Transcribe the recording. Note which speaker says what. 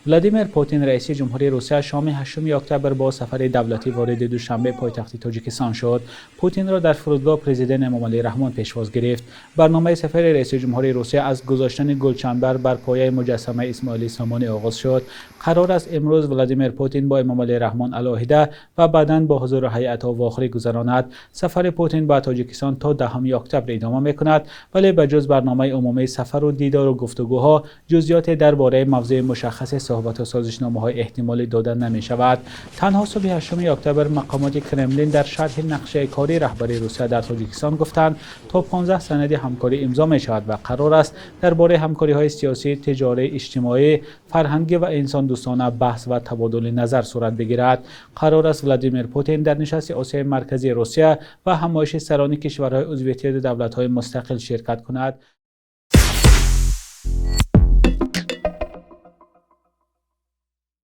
Speaker 1: Владимир Путин, раиси ҷумҳурии Русия, шоми 8 октябр бо сафари давлатӣ вориди Душанбе, пойтахти Тоҷикистон, шуд. Путинро дар фурудгоҳ Президент Эмомалӣ Раҳмон пешвоз гирифт. Барномаи сафари раиси ҷумҳурии Русия аз гузоштани гулчанбар бар пояи муҷассамаи Исмоили Сомонӣ оғоз шуд. Қарор аст имрӯз Владимир Путин бо Эмомалӣ Раҳмон алоҳида ва баъдан бо ҳузури ҳайатҳо вохӯрӣ гузаронад. Сафари Путин ба Тоҷикистон то 10 октябр идома мекунад, вале ба ҷуз барномаи умумии сафар ва дидор ва гуфтугӯҳо, ҷузъиёте дар бораи мавзӯи мушаххаси суҳбат ва созишномаҳои эҳтимолӣ дода намешавад. Танҳо субҳи 8 октябр мақомоти Кремлин дар шарҳи нақшаи кории раҳбари Русия дар Тоҷикистон гуфтанд, то 15 санади ҳамкорӣ имзо мешавад ва қарор аст дар бораи ҳамкориҳои сиёсӣ, тиҷорӣ, иҷтимоӣ, фарҳангӣ ва инсондӯстона баҳс ва табодули назар сурат бигирад. Қарор аст Владимир Путин дар нишасти Осиёи Марказӣ, Русия ва ҳамоиши сарони кишварҳои узви Иттиҳоди Давлатҳои Мустақил ширкат кунад.